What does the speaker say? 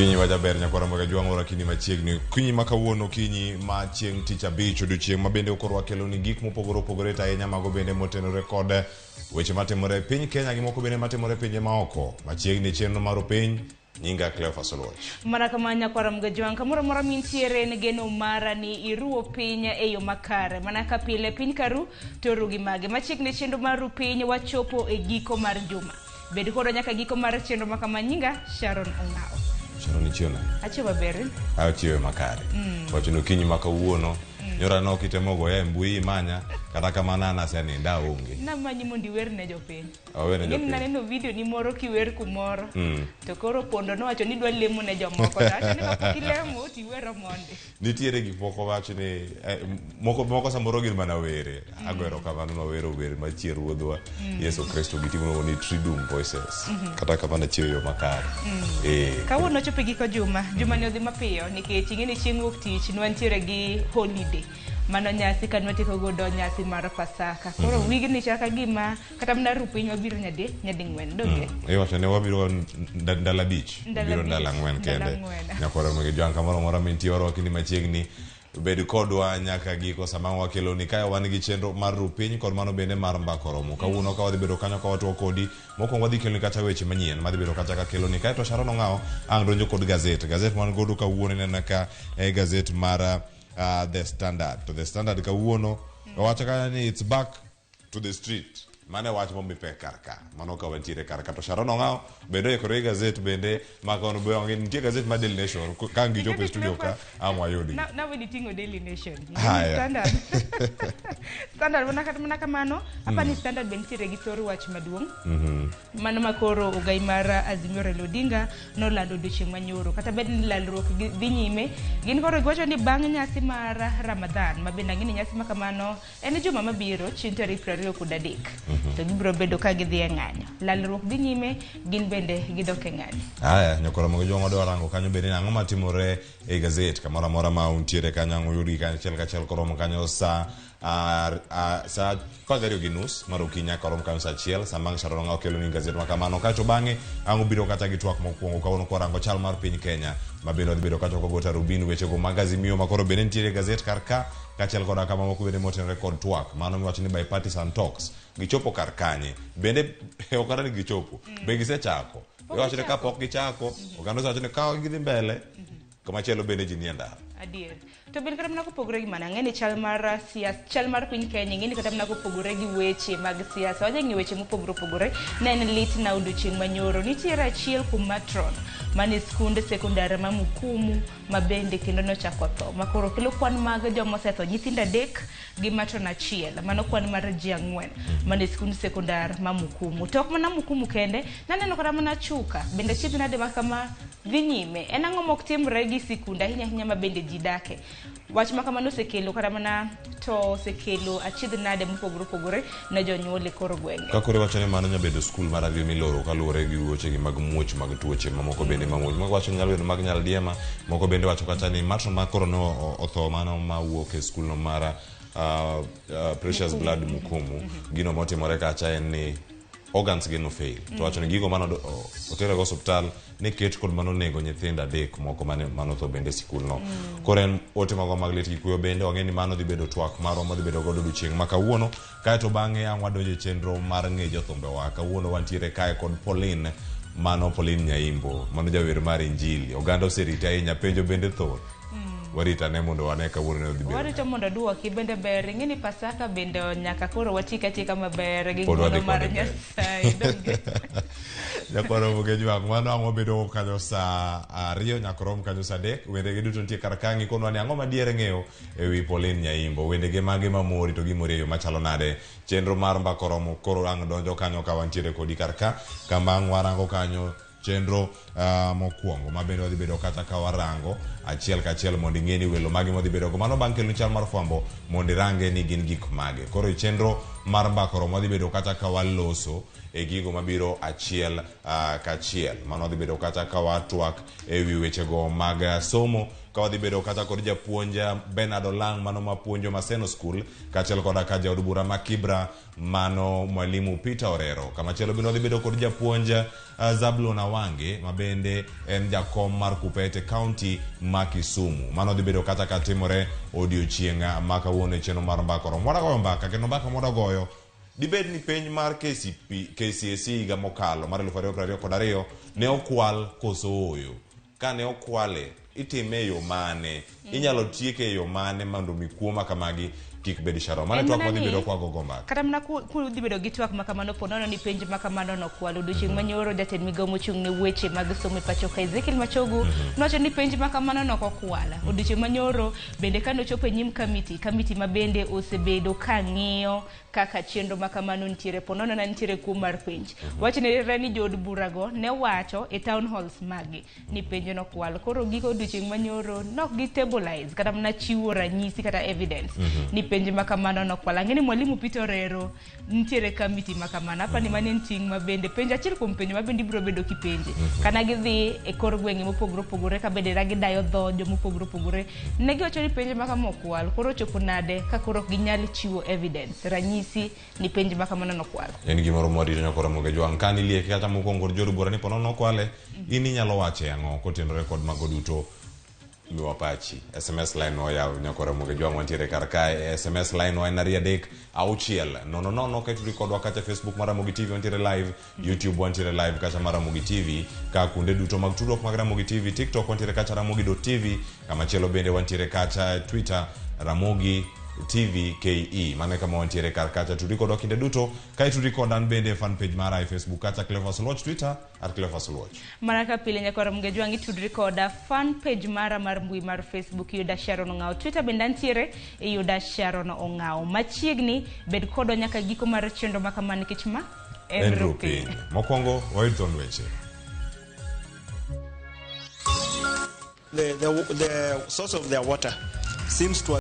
Okinyi ma jaber nyakwara Ramogi Ajwang' ora kini machiegni. Okinyi ma kawuono okinyi ma chieng' tich abich odiochieng' ma bende koro wakelo ni gik mopogore opogore to ahinya mago bende motenore kod weche matimore e piny Kenya gi moko bende matimore e pinje maoko. Machiegni chenro mar opiny nyinga Cleophas Oluoch. Mana kama nyakwara Mgajwang' kamoro amora mintiere en geno mara ni iruwo piny e yo makare. Mana ka pile piny karu to ru gi mage. Machiegni chenro mar ru piny wachopo e giko mar juma. Bed kodwa nyaka giko mar chenro ma kama nyinga Sharon Ong'awo. Sharon ichiew nade? Achiew maber. Achiewe makare. Wacho ni okinyi ma kawuono nyora ne ok itemo goya e mbui imanya kata kamano an aseninda aonge. Namanyi mondo iwer ne jopiny. Awene Ing'eni jopiny. naneno video ni moro kiwer kumoro. To koro pondo nowacho ni idwa lemo ne jomoko. To awacho ni kapok ilemo to iwero mondi. Nitiere gik moko wach ni moko moko samoro gin mana were. Ago erokamano mawero wer machier ruodhwa Yesu Kristo gi timno ni Triduum Voices. Kata kamano achiew e yo makare. Kawuono ochopo e giko juma. Juma ni odhi mapiyo nikech ing'e ni chieng' wuok tich nwantiere gi holiday. Mano nyasi ka nwatieko godo nyasi mar Pasaka. Koro wigni chal ka gima kata mana ru piny wabiro nyadi nyading'wen donge? Iwacho ni wabiro ndalo abich. Ndalo Biro abich, ndalo ang'wen ndalo kende. ang'wen. Nyakwara Ramogi Jwang' kamoro amora mintie warwaki ni machiegni. Bed kodwa nyaka giko sama wakeloni kae wan gi chenro mar ru piny kod mano bende mar mbako romo. Kawuono ka wadhi bedo kanyo ka watwo kodi, mokwongo wadhi keloni kacha weche manyien madhi bedo kacha ka keloni. Kae to Sharon Ong'awo ang' donjo kod gazet. Gazet man godo kawuono ineno ka e gazet mar The Standard. To The Standard kawuono owacho kanyo ni it's back to the street. Mano e wach momi pek kar ka. Mano ka wantiere kar ka. To Sharon Ong'awo bende oikore gi gazet bende ma kono be onge nitie gazet mar Daily Nation ka ang' gichopo e studio ka ang' wayudgi. Nawe niting'o Daily Nation. Haya. Standard. Standard mana kata mana kamano, apa ni Standard be nitiere gi thor wach maduong'. Mano ma koro ogai mar Azimio Raila Odinga nolando odiochieng' manyoro. Kata bed ni lalruok dhi nyime, gin koro giwacho ni bang' nyasi mar Ramadhan, ma bende ang'e ni nyasi ma kamano en juma mabiro chieng' tarik 23 to gibiro bedo ka gidhi e ng'anyo. Lalruok dhi nyime, gin bende gidok e ng'anyo. Haya, nyokoro Ramogi Jwang' wadwa rango kanyo bende ni ang'o matimore e gazet kamoro amora ma untiere kanyo ang' uyudgi kanyo achiel kachiel koromo kanyo sa sa 12:30 mar okinyi nyaka rom kanyo sa 1 sama ang' Sharon Ong'awo kelo ni gazet ma kamano kaeto bang'e ang' ubiro kata gi twak mokwongo kawuono kwarango chal mar piny Kenya ma bende wadhi bedo kacha kwago tarubin wechego mag Azimio ma koro bende nitiere e gazet kar ka kaachiel koda ka mamoko bende motenore kod twak mano miwacho ni bipartisan talks gichopo kar kanye bende ok kata ni gichopo be gisechako iwacho ni kapok gichako oganda osewacho ni ka gidhi mbele kamachielo bende ji nie ndara. Adier. To bende kata mana kopogore gi mano, ang'e ni chal mar siasa, chal mar piny Kenya, ing'e ni kata mana kopogore gi weche mag siasa, wanya ng'iyo weche mopogore opogore. Ne en lit na odiochieng' manyoro. Nitiere achiel kuom matron mane skund sekondar ma Mukumu ma bende kendo nochako tho. Ma koro kelo kwan mag joma osetho nyithindo adek gi matron achiel. Mano kwan mar ji ang'wen mane skund sekondar ma Mukumu. To ok mana Mukumu kende, naneno kata mana Chuka. Bende achiedh nade ma kama dhi nyime. En ang'o mok timre gi sikunde ahinya ahinya ma bende ji dake? Wach ma kamano osekelo kata mana to osekelo achiedh nade mopogore opogore ne jonyuol e kor gwenge. Ka koro iwacho ni mano nyalo bedo skul mar ariyo miloro kaluwore gi wechegi mag muoch mag tuoche mamoko bende ma muoch. Moko wacho ni nyalo bedo mag nyaldiema, moko bende wacho kata ni matron ma koro ne otho mano mawuok e skulno mar Precious Blood Mukumu. Gino motimore kacha en ni organs gi no fail. To wacho ni gigo mane otere go osuptal ne ket kod mano nego nyithindo adek moko mane otho bende e sikul no. Koro en ote magwa mag lit gi kuyo bende wang'e ni mano dhi bedo twak marwa madhi bedo godo odiochieng' ma kawuono. Kaeto bang'e ang' wadonjo e chenro mar ng'e jothumbewa. Kawuono wantiere kae kod Pauline, mano Pauline Nyaimbo, mano jawer mar Injili. Oganda oserite ahinya, penjo bende thoth. Warit ane mondo wane kawuono ne odhi bedo. Warito mondo duoki bende ber. Ing'e ni Pasaka bende nyaka koro watik atika maber gi Pod wadhi ng'wono mar kode mbele. Nyasaye. Donge? Nyakwaro Mugejwang' mano ang' wabedo kanyo saa ariyo nyaka rom kanyo saa adek. Wendege duto nitie kar ka ngikonwa ni ang'o madier ng'eyo e wi Pauline Nyaimbo. Wendege mage mamori to gimori e yo machalo nade. Chenro mar mbaka oromo koro ang' donjo kanyo ka wantiere kodi kar ka. Kama ang' warango kanyo chenro mokwongo ma bende wadhi bedo kata ka warango achiel kachiel mondo ing'e ni welo mage mwadhi bedo go. Mano bang' keloni chal mar fwambo mondo irange ni gin gik mage. Koro e chenro mar mbaka oromo wadhi bedo kata ka waloso e gigo mabiro achiel kachiel. Mano wadhi bedo kata ka watwak e wi wechego mag somo Ka wadhi bedo kata kod japuonj Bernard Olang' mano mapuonjo Maseno School, kaachiel koda ka jaod bura ma Kibra mano Mwalimu Peter Orero. Kamachielo bende wadhi bedo kod japuonj Zablon Awange ma bende en jakom mar Kupet e county ma Kisumu. Mano dhi bedo kata ka timore odiochieng' ma kawuono e chenro mar Mbaka Oromo. Wadwa goyo mbaka kendo mbaka mwadwa goyo dibed ni penj mar KCP, KCSE higa mokalo mar 2022 ne okwal koso ooyo? Kane okwale, itime e yo mane? Inyalo tieke e yo mane mondo mi kuo ma kamagi kik bed Sharon? Mano e En twak mana madhi ni- bedo kwagogo mbaka. Kata mana kudhi bedo gi twak ma kamano, po nono ni penj ma kamano nokwal. Odiochieng' manyoro jatend migawo mochung' ne weche mag somo e pacho ka Ezekiel Machogu nowacho ni penj ma kamano nok okwal. Odiochieng' manyoro bende kane ochopo e nyim kamiti, kamiti ma bende osebedo ka ng'iyo kaka chenro ma kamano nitiere, po nono na nitiere kuo mar penj. Wachnere ni jood burago ne wacho e town halls maggi ni penj nokwal. Koro giko odiochieng' manyoro nok gi stabilize kata mana chiwo ranyisi kata evidence ni penj ma kamano nokwal. Ang'e ni Mwalimu Peter Orero nitiere kamiti ma kamano. Apani mano en ting' ma bende penj achiel kuom penjo ma bende ibiro bedo kipenje. Kana gidhi e kor gwenge mopogore opogore ka bende gidayo dho jomopogore opogore. Ne giwacho ni penj ma kama okwal. Koro ochopo nade ka koro ok ginyal chiwo evidence ranyisi ni penj ma kamano nokwal. En gimoro mwarito nyakora Moge Jwang'. Ka nilieke kata mokwongo kod jood bura ni ponono nokwale, in inyalo wache ang'o kotenore kod mago duto? Miwa pachi. SMS line oyaw nyakora Moge Jwang' wantiere kar kae. SMS line wa en 2 3 6 0 0. Ka itudri kodwa kacha Facebook mar Ramogi TV wantiere live, YouTube wantiere live kacha mar Ramogi TV, ka kuonde duto mag tudruok mag Ramogi TV, TikTok wantiere kacha ramogi.tv, kamachielo bende wantiere kacha Twitter Ramogi TV KE. Mano e kama wantiere kar kacha. Tudri kodwa kinde duto. Ka itudri koda an bende e fan page mara e Facebook kacha Cleophas Oluoch, Twitter @CleophasOluoch. Mana ka pile nyakwara Muge Jwang' itudri koda fan page mara mar mbui mar Facebook iyuda Sharon Ong'awo. Twitter bende antiere iyuda Sharon Ong'awo. Machiegni bed kodwa nyaka giko mar chenro ma kama nikech ma en En Rupiny. Rupiny. Mokwongo wayud thond weche. The source of their water seems to